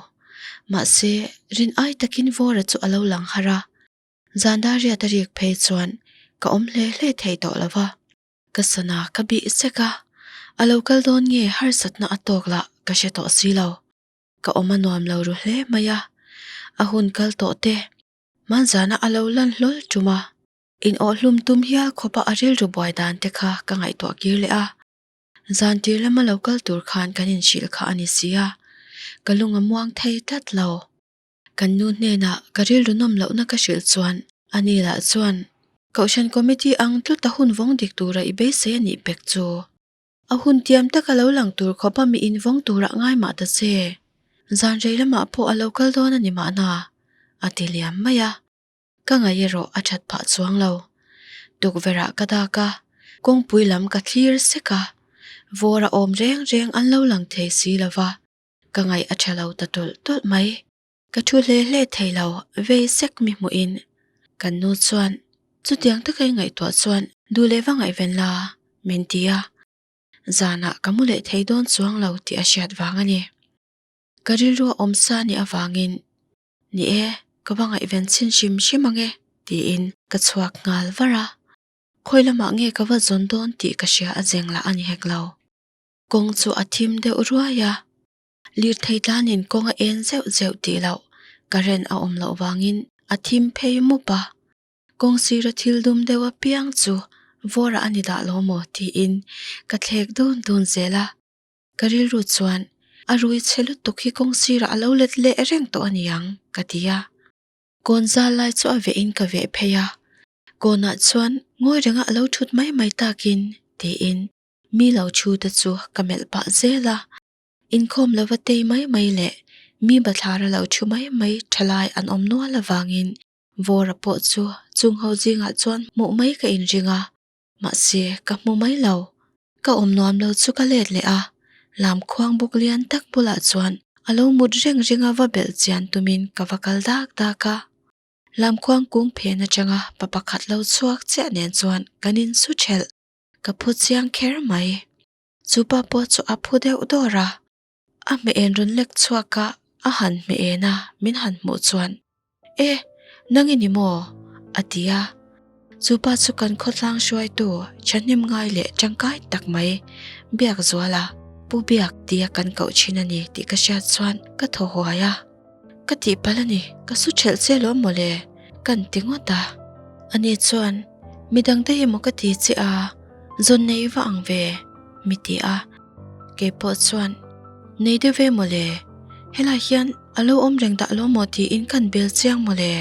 Mahse, rin ai takin Vawra chu a lo lang har a, zan dar riat a rik phei chuan ka awm hle hle thei tawh lo va. Ka sana ka bih sek a, a lo kal dawn nge harsatna a tawk lah ka hre tawh si lo. Ka awm a nuam lo ru hle mai a, a hun kal tawh te, hmanzana a lo lan hlawl tum a, in awhhlum tum hial khawpa a rilru buai dan te kha ka ngaihtuah kir leh a. Zan tir lama lo kal tur khan kan inhrilh kha a ni si a, ka lung a muang thei tlat lo. Kan nu hnenah ka rilru nawm lohna ka hrilh chuan ani lah chuan Kohhran Committee ang tlut a hun vawng dik tura i beisei a nih pek chu. A hun tiam taka lo lang tur khawpa mi invawng turah ngai mah ta che. Zan rei lamah pawh a lo kal dawn a ni mahna, a ti liam mai a. Ka ngaih erawh a that phah chuang lo. Tukverh ah ka dak a, kawngpui lam ka thlir sek a, vawr a awm reng reng an lo lang thei si lo va, ka ngaih a tha lo ta tawlh tawlh mai. Ka thu hle hle thei lo, vei sek mi hmuhin. Kan nu chuan, Chutiang taka i ngaihtuah chuan duh leh va ngaihven la, min ti a. Zanah ka mu leh thei dawn chuang lo tih a hriat vang a ni. Ka rilru a awm sa nih avangin Ni e, ka va ngaihven chhin hrim hrim ang e, tiin ka chhuak nghal var a. Khawi lamah nge ka va zawn dawn tih ka hria a zeng lah a ni hek lo. Kawng chu a thim deuh ruai a, lirthei tlanin kawng a en zeuh zeuh tih loh current a awm loh vangin a thim phei mup a. Kawng sira thil dum deuh apiang chu vawrah a ni dah lo maw tiin ka thlek dun dun zel a. Ka rilru chuan a rui chhe lutuk hi kawng sirah a lo let leh reng tawh a niang ka ti a. Kawn zal lai chu a veh in ka veh phei a, kawnah chuan ngawi renga a lo thut mai mai takin tiin mi lo thu te chu ka melh pah zel a. Inkhawm lova tei mai mai leh mi bathlara lo thu mai mai thalai an awm nual avangin Vawra pawh chu chung ho zingah chuan hmuh mai ka inring a. Mahse, ka hmu mai lo. Ka awm nuam lo chu ka let leh a, lam khuang buk lian tak bulah chuan a lo mut reng reng a va belh chian tumin ka va kal dak dak a. Lam khuang kung phen atanga pa pakhat lo chhuak chiah nen chuan kan insu thelh. Ka phu chiang kher mai. Chu pa pawh chu a phu deuh dawr a. A hmeh en rawn lek chhuak a, a han hmeh en a, min han hmuh chuan, E, nang i ni maw? a ti a. Chu pa chu kan khawtlang hruaitu thahnem ngai leh tangkai tak mai, Biak zual a, Pu Biak tia kan koh thin a ni tih ka hriat chuan ka thaw huai a. Ka tihpalh a ni, ka su thelh che lawm mawle, kan ti ngawt a. Ani chuan, Midang te hi maw ka ti che a, zawn nei va ang ve, mi ti a. Kei pawh chuan, Nei deuh ve mawle, helai hian a lo awm reng dah lo maw tiin kan bel chiang mawle,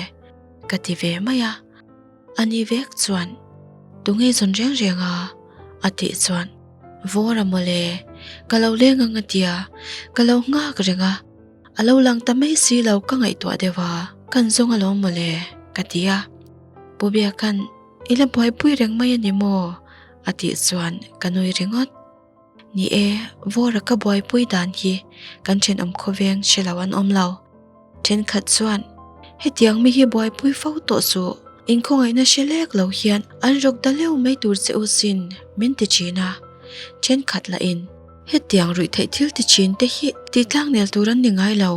ka ti ve mai a. Ani vek chuan, Tunge zawn reng reng a? a tih chuan, Vawra mawle, ka lo leng ang a tia, ka lo nghak reng a. A lo lang ta mai si lo ka ngaihtuah deuh a, kan zawng alawm mawle, ka ti a. Pu Biakan, I la buaipui reng mai a ni maw? a tih chuan ka nui ringawt. Ni e, Vawra ka buaipui dan hi kan thenawm khawveng hre lo an awm lo. Thenkhat chuan, Hetiang mi hi buaipui fo tawh suh. Inkhawngaihna hre lek lo hian an rawk da leuh mai tur che u sin min ti thin a, thenkhat lahin hetiang ruih theih thil ti thin te hi tih tlangnel tur an ni ngai lo.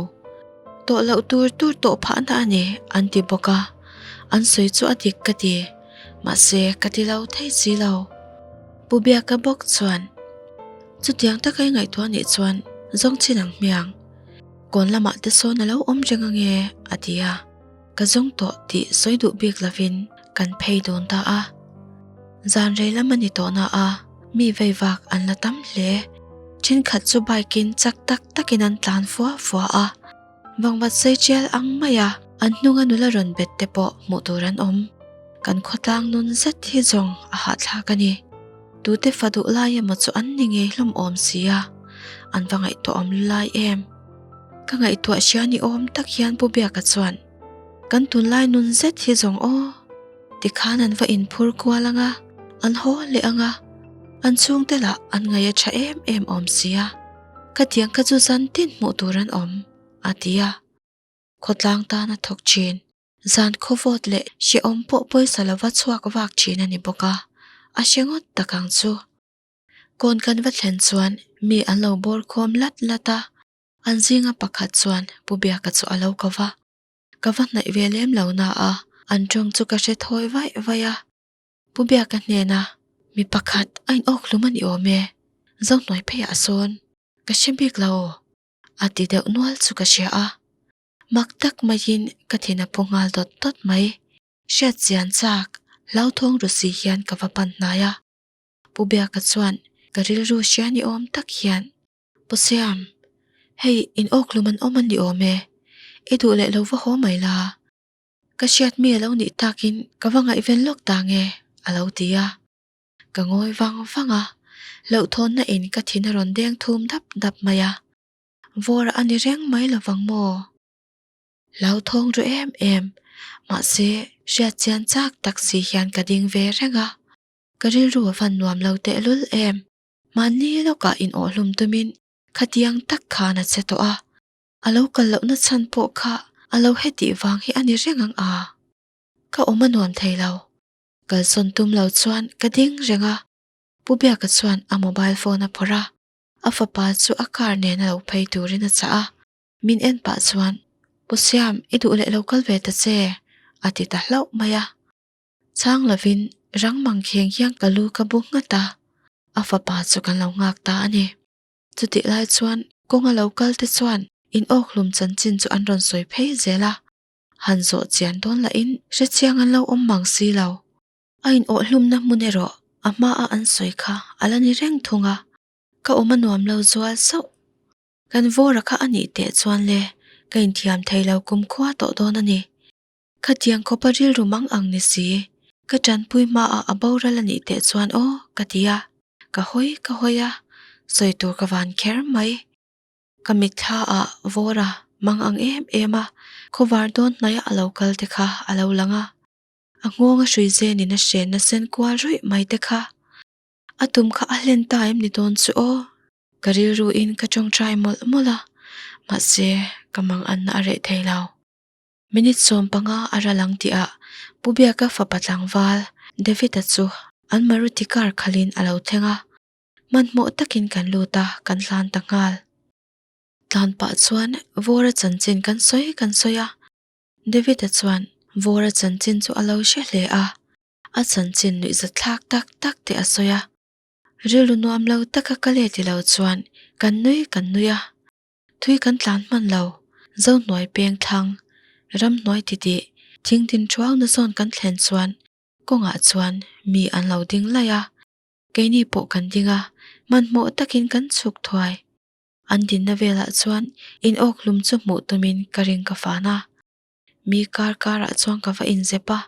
Tawh loh tur tur tawh phahna a ni an ti bawk a, an sawi chu a dik ka ti, mahse ka ti lo thei si lo. Pu Biaka bawk chuan chutiang taka i ngaihtuah nih chuan zawng chin ang hmiang, kawn lamah te sawn a lo awm reng ange a ti a. Ka zawng tawh tih sawi duh bik lovin kan phei dawn ta a. Zan rei lam a ni tawh na a, mi vei vak an la tam hle. Thenkhat chu bike in chak tak takin an tlan fua fua a, vangvat sei tial ang maia an hnunga nula rawn bet te pawh hmuh tur an awm. Kan khawtlang nun zet hi zawng a hahthlak a ni. Tute fa duh lai emaw chu an ni ngei hlawm awm si a, an va ngaihtuahawm lulai em. Ka ngaihtuah hria ni awm tak hian Pu Biaka chuan, Kan tunlai nun zet hi zawng aw, tikhan an va inphur kual ang a, an haw leh ang a, an chhungte lah an ngaih a tha em em awm si a, khatiang kha chu zan tin hmuh tur an awm, a ti a. Khawtlang tan a thawk thin, zan khawvawt leh hrehawm pawh pawisa lova chhuak vak thin a ni bawk a, a hre ngawt tak ang chu. Kawn kan va thlen chuan mi an lo bawr khawm lat lat a, an zinga pakhat chuan Pu Biaka chu a lo ko va. Ka va hnaih ve lem lo na a, an tawng chu ka hre thawi vaih vaih a. Pu Biaka hnena mi pakhat a in awk hlum a ni awm e, Zohnuai pheiah sawn ka hre bik lo a ti deuh nual chu ka hria a. Mak tak maiin ka thin a phu nghal dawt dawt mai. Hriat chian chak hlauthawng ru si hian ka va pan hnai a. Pu Biaka chuan ka rilru hria ni awm tak hian, Pu Siam, hei in awkhlum an awm a ni awm e, i duh leh lo va haw mai la. Ka hriat mi a lo nih takin ka va ngaihven lawk ta nge, a lo ti a. Ka ngawi vang vang a, hlauhthawnna in ka thin a rawn deng thum dap dap mai a. Vawr a ni reng mai lovang maw? Hlauthawng ru em em, mahse hriat chian chak tak si hian ka ding ve reng a. Ka rilru a van nuam lo tehlul em? Mahni lawkah inawhhlum tumin khatiang tak khan a che tawh a, a lo kal lohna chhan pawh kha a lo hetih vang hi a ni reng ang a. Ka awm a nuam thei lo. Kalsawn tum lo chuan ka ding reng a, Pu Biaka chuan a mobile phone a phawrh a, a fapa chu a car nen a lo phei turin a chah a, min en pah chuan, Pu Siam, i duh leh lo kal ve ta che, a ti ta hlauh mai a. Chhang lovin rang mang kheng hian ka lu ka bu nghat a, a fapa chu kan lo nghak ta a ni. Chutih lai chuan kawnga lo kal te chuan in awkhlum chanchin chu an rawn sawi phei zel a, han zawh chian dawn lahin hrechiang an lo awm mang si lo. A in awhhlumna hmun erawh a hmaa an sawi kha a la ni reng thung a, ka awm a nuam lo zual sauh. Kan vawra kha a nih teh chuan le ka inthiam thei lo kumkhua tawh dawn a ni. Khatiang khawpa rilru mang ang ni si, ka tanpui hmaah a boral a nih teh chuan aw ka ti a, ka hawi ka hawi a, sawi tur ka van kher mai. Ka mitthla ah vawr a mang ang em em a, khawvar dawn hnaia a lo kal te kha a lo lang a, a nghawng a hrui zenin a hrenna sen kual ruih mai te kha. A tum kha a hlen ta em ni dawn chu aw. Ka rilru in ka tawngtai mawlh mawlh a, mahse ka mang anna a reh thei lo. Minute 15 a ral ang tihah Pu Biaka fapa tlangval David-a chu an Maruti car khalhin a lo thleng a, hmanhmawh takin kan lut a, kan hlan ta nghal. Tlan pah chuan Vawra chanchin kan sawi kan sawi a, David-a chuan Vawra chanchin chu a lo hre hle a, a chanchin nuihzatthlak tak tak te a sawi a, rilru nuam lo taka ka let ti lo chuan kan nui kan nui a. Thui kan tlan hman lo, Zohnuai peng thlang, ramhnuai titih, thing tin thuauna zawn kan thlen chuan kawngah chuan mi an lo ding laih a, keini pawh kan ding a, hmanhmawh takin kan chhuk thuai. An dinna velah chuan in awkhlum chu hmuh tumin ka ring ka fan a, mi kar karah chuan ka va inzep a,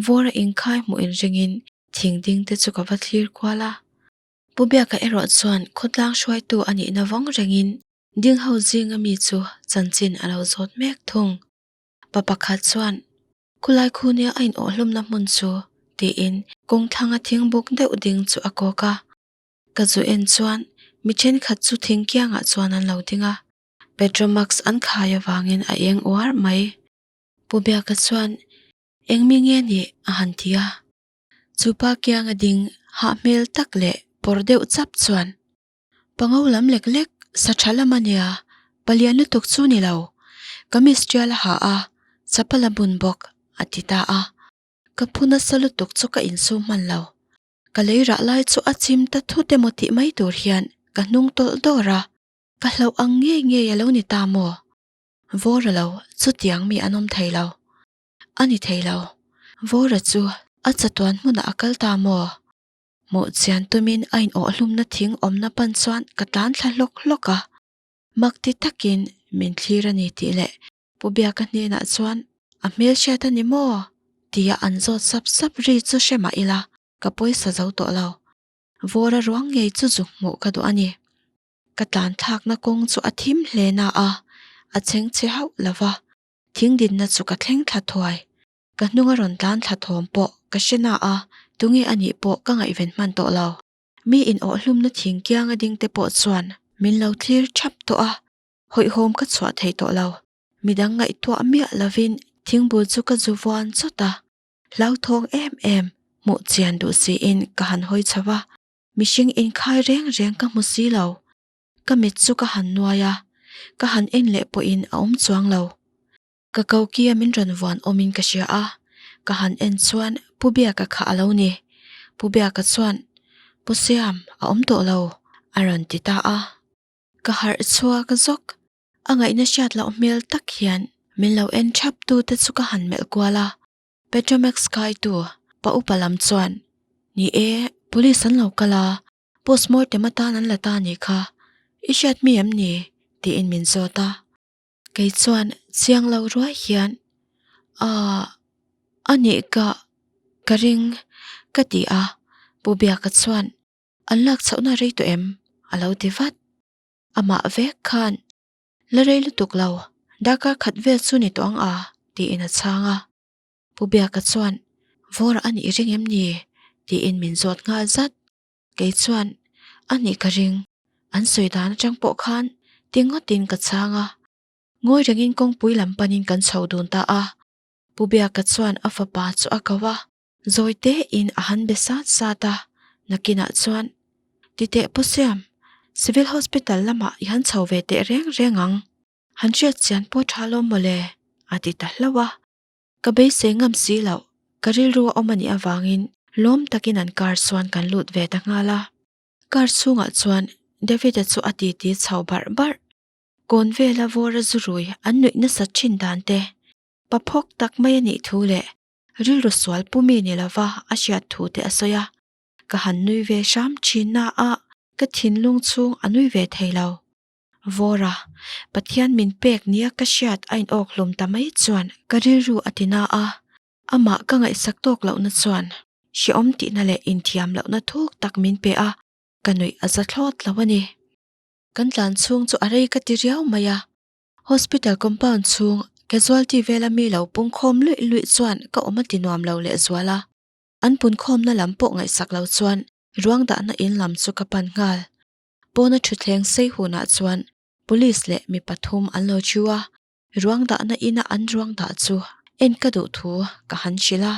vawra inkhai hmuh inringin thing ding te chu ka va thlir kual a. Pu Biaka erawh chuan khawtlang hruaitu a nihna vawng rengin ding ho zinga mi chu chanchin a lo zawt mek thung. Pa pakhat chuan, Khulai khu nia a inawhhlumna hmun chu, tiin kawng thlanga thing buk deuh ding chu a kawk a. Ka zu en chuan mi thenkhat chu thing kiangah chuan an lo ding a. Petromax an khai avangin a eng uar mai. Pu Biaka chuan. Eng mi nge nih? a han ti a. Chu pa kianga ding hah hmel tak leh pawr deuh chap chuan, Pango lam lek lek, sa tha lam a nia, palian lutuk chu ni lo. Kamis tial a ha a, chapal a bun bawk, a ti ta a. Ka phu nasa lutuk chu ka insum hman lo. Ka lei rah lai chu a chim ta thut emaw tih mai tur hian ka hnung tawlh dawr a, ka hlauh ang ngei ngei a lo ni ta maw? Vawra lo, chutiang mi an awm thei lo. A ni thei lo. Vawra chu a chatuan hmunah a kal ta maw? Hmuh chian tumin a inawhhlumna thing awmna pan chuan ka tlan thla hlawk hlawk a. Mak ti takin min thlir a ni tih leh Pu Biaka hnenah chuan a hmelhriat a ni maw? tia an zawt sap sap ri chu hre mah ila ka pawisa zo tawh lo. Vawra ruang ngei chu zu hmuh ka duh a ni. Ka tlan thlakna kawng chu a thim hle na a, a chheng chhe hauh lo va, thing dinna chu ka thleng thla thuai. Ka hnunga rawn tlan thla thawm pawh ka hre na a, tunge a nih pawh ka ngaihven hman tawh lo. Mi inawhhlumna thing kianga ding te pawh chuan min lo thlir thap tawh a, hawihhawm ka chhuah thei tawh lo. Midang ngaihtuah miah lovin thingbul chu ka zu vuan chawt a, hlauthawng em em hmuh chian duh siin ka han hawi chho a, mihring inkhai reng reng ka hmu si lo. Ka mit chu ka han nuai a, ka han en leh pawhin a awm chuang lo. Ka kokia min rawn vuan awmin ka hria a, ka han en chuan Pu Biaka kha a lo ni. Pu Biaka chuan, Pu Siam, a awm tawh lo, a rawn ti ta a. Ka harh chhuak zawk, a ngaihna hriat loh hmel tak hian min lo en thap tu te chu ka han melh kual a, Petromax kaitu pa upa lam chuan, Ni e, police an lo kal a, postmortem atan an la ta nih kha, i hriat mi em ni? tiin min zawt a. Kei chuan chiang lo ruai hian, Aah, a nih ka, ka ring, ka ti a, Pu Biaka chuan, An lak chhohna rei tawh em? a lo ti vat. Amah vek khan, La rei lutuk lo, darkar khat vel chu ni tawh ang a, tiin a chhang a. Pu Biaka chuan, Vawra a nih ring em ni? tiin min zawt nghal zat. Kei chuan, A nih ka ring, an sawi dan atang pawh khan ti ngawtin ka chhang a. Ngawi rengin kawngpui lam panin kan chho dun ta a. Pu Biaka chuan a fapa chu a ko a. Zawi tein a han be sat sat a, nakinah chuan, Titeh Pu Siam, Civil Hospital lamah i han chho ve teh reng reng ang. Han hriat chian pawh tha lawm mawle, a ti ta hlauh a. Ka beisei ngam si loh, ka rilru a awm a nih avangin lawm takin an car chuan kan lut ve ta nghal a. Car chhungah chuan David-a chu a titi chho barh barh. Kawn vela vawra zu rui an nuih nasat thin dan te, pa phawk tak mai a nih thu leh Rilru sual pu mi ni lova a hriat thu te a sawi a, ka han nui ve hram thin na a, ka thinlung chhung a nui ve thei lo. Vawra, Pathian min pek nia ka hriat a inawk hlum ta mai chuan ka rilru a ti na a, amah ka ngaihsak tawk lohna chuan hrehawm tihna leh inthiam lohna thuk tak min pe a, ka nuih a za thlawt lo a ni. Kan tlan chhung chu a rei ka ti riau mai a, Hospital compound chhung casualty vela mi lo pungkhawm luih luih chuan ka awm a ti nuam lo leh zual a, an punkhawmna lam pawh ngaihsak lo chuan ruang dahna in lam chu ka pan nghal. Pawna thutthleng sei hunah chuan police leh mi pathum an lo thu a, ruang dahna ina an ruang dah chu en ka duh thu ka han hrilh a.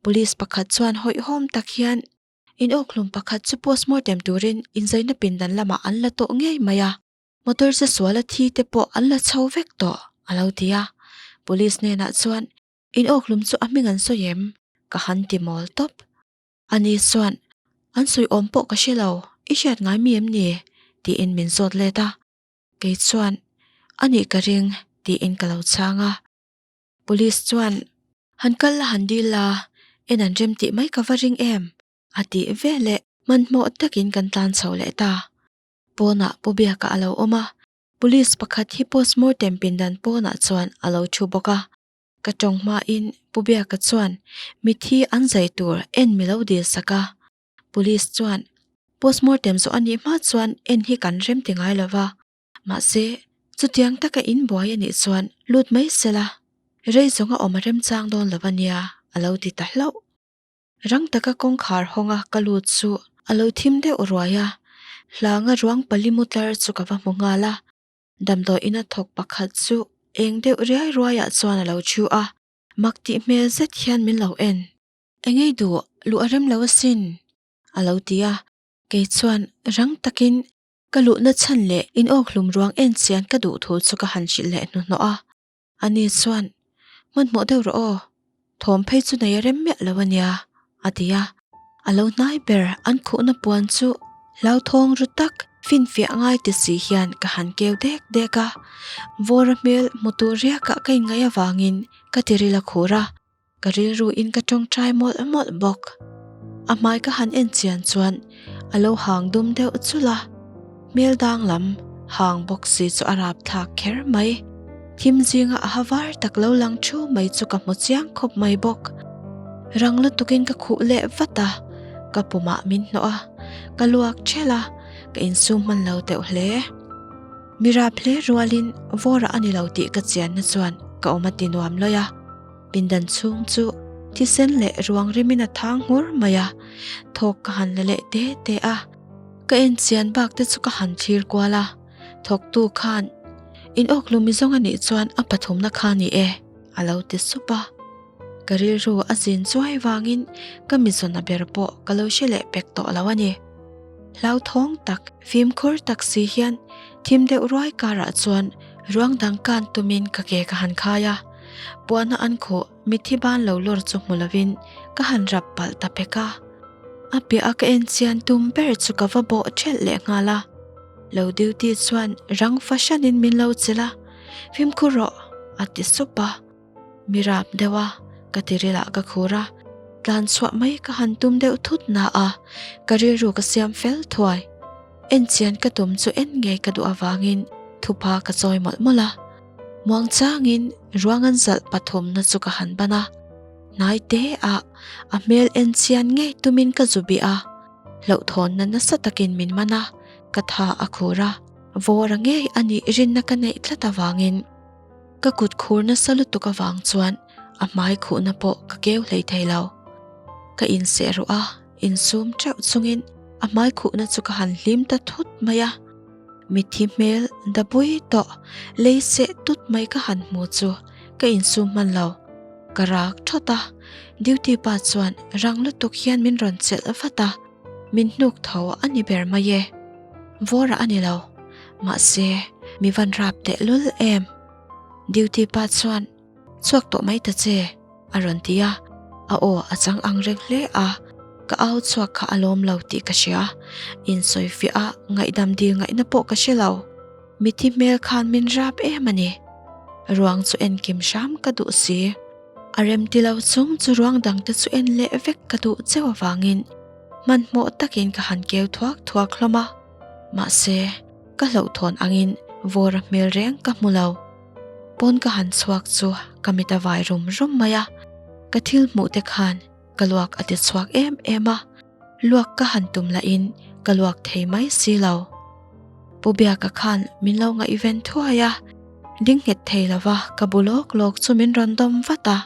Police pakhat chuan hawihhawm tak hian inawkhlum pakhat chu postmortem turin inzaina pindan lamah an la tawh ngei mai a. Motor che sual a thi te pawh an la chho vek tawh, a lo ti a. Police hnenah chuan, In awkhlum chu a hming an sawi em? Ka han ti mawl tawp. Ani chuan, An sawi awm pawh ka hre lo, i hriat ngai mi em ni? tiin min zawt let a. Kei chuan, A nih ka ring, tiin ka lo chhang a. Police chuan, Han kal la han dil la, en an rem tih mai ka va ring em? a tih veleh hmanhmawh takin kan tlan chho leh ta. Pawnah Pu Biaka a lo awm a, Police pakhat hi postmortem pindan pawnah chuan a lo thu bawk a. Ka tawng hmain Pu Biaka chuan mithi an zai tur en mi lo dil sak a. Police chuan postmortem zawh a nih hma chuan en hi kan rem ti ngai lo va, mahse chutiang taka in buai a nih chuan lut mai sela, rei zawnga awm a remchang dawn lo a nia a lo ti ta hlauh. Rang taka kawngkhar hawnga ka lut chu a lo thim deuh ruai a, hlanga ruang pali mu tlar chu ka va hmu nghal a. Damdawi ina thawk pakhat chu eng deuh riai ruaiah chuan a lo thu a. Mak tih hmel zet hian min lo en. Engei duh, luh a rem lo asin, a lo ti a. Kei chuan rang takin ka luhna chhan leh in awkhlum ruang en chian ka duh thu chu ka han hrilh leh hnuhnawh a. Ani chuan, Hmanhmawh deuh rawh aw, thawm phei chu nei a rem miah lo a nia, a ti a. A lo hnai ber an khuhna puan chu hlauthawng ru tak finfiah ngai ti si hian ka han keu dek dek a. Vawra hmel hmu tur riakah ka inngaih avangin ka tiril a khur a. Ka rilru in ka tawngtai mawlh mawlh bawk. A hmai ka han en chian chuan a lo hang dum deuh chulh a, hmel dang lam hang bawk si chu a rap thlak kher mai. Thim zinga a ha var tak lo lang thu mai chu ka hmu chiang khawp mai bawk. Rang lutukin ka khuh leh vat a, ka pumah min hnawh a, ka luak ṭhelh a, ka insum hman lo deuh hle. Mi rap hle rualin vawrah a ni lo tih ka chianna chuan ka awm a ti nuam lawih a. Pindan chhung chu thisen leh ruang rimin a thang nghur mai a, thawk ka han la leh te te a. Ka en chian bak te chu ka han thlir kual a, thawktu khan in awkhlum mi zawng a nih chuan a pathumna kha ni e a lo ti sup a. Ka rilru a zin chuai vangin ka mizawn a ber pawh ka lo hre leh pek tawh lo a ni. Hlauthawng tak, fimkhur tak si hian thim deuh ruai karah chuan ruang dang kan tumin ka ke ka han khai a. Puahna an khuh mitthi ban lo lawr chu hmu lovin ka han rap palh ta pek a. A piah a ka en chian tum ber chu ka va bawh ṭhelh leh nghal a. Lo duty chuan rang fahranin min lo chilh a, Fimkhur rawh, a ti sup a. Mi rap deuh a, ka tirilah ka khur a, tlan chhuah mai ka han tum deuh thut na a, ka rilru ka siam fel thuai. En chian ka tum chu en ngei ka duh avangin thupa ka chawi mawlh mawlh a. Muang changin ruang an zalh pathumna chu ka han ban a, hnai te ah a hmel en chian ngei tumin ka zu bih a, hlauhthawnna nasa takin min man a, ka tha a khur a, vawra ngei a nih rinna ka neih tlat avangin ka kut khur nasa lutuk avang chuan a hmai khuhna pawh ka keu hlei thei lo. Ka inseh ruh a, insum teuh chungin a hmai khuhna chu ka han hlim ta thut mai a. Mitthi hmel dabui tawh lei seh tut mai ka han hmu chu ka insum hman lo. Ka rak thawt a, duty pa chuan rang lutuk hian min rawn chelh vat a, min hnuk tho a ni ber mai e. Vawra a ni lo, mahse mi van rap tehlul em. Duty pa chuan Chhuak tawh mai ta che, a rawn ti a, a aw a chang ang reng hle a, ka au chhuak kha a lawm lo tih ka hria, insawifiah a ngaihdam dil ngaihna pawh ka hre lo, mithi hmel khan min rap em a ni. Ruang chu en kim hram ka duh si, a rem ti lo chung chu ruang dang te chu en leh vek ka duh cheu avangin hmanhmawh takin ka han keu thuak thuak hlawm a, mahse ka hlauhthawn angin vawra hmel reng ka hmu lo. Pawn ka han chhuak chu ka mit a vai rum rum mai a, ka thil hmuh te khan ka luak a ti chhuak em em a, luak ka han tum lahin ka luak thei mai si lo. Pu Biaka khan min lo ngaihven thuai a, ding nghet thei lova ka bu lawk lawk chu min rawn dawm vat a,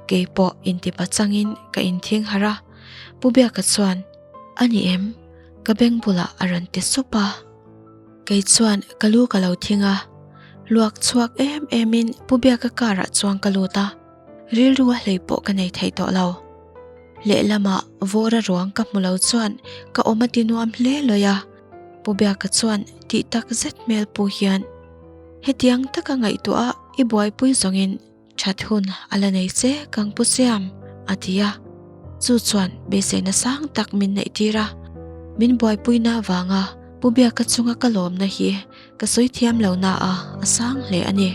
kei pawh intipa changin ka inthing harh a, Pu Biaka chuan, A ni em? Ka beng bulah a rawn ti sup a. Kei chuan ka lu ka lo thing a, luak chhuak em em in Pu Biaka car ah chuan ka lut a, rilru a hlei pawh ka nei thei tawh lo. Lehlamah vawra ruang ka hmu lo chuan ka awm a ti nuam hle lawi a, Pu Biaka chuan tih tak zet hmel pu hian hetiang taka ngaihtuah a i buaipui zawngin That hun a la nei che kang pu Siam, a ti a. Chu chuan beiseina sang tak min neih tir a. Min buaipuina avanga Pu Biaka chunga ka lawmna hi ka sawi thiam lo na a, a sang hle a ni.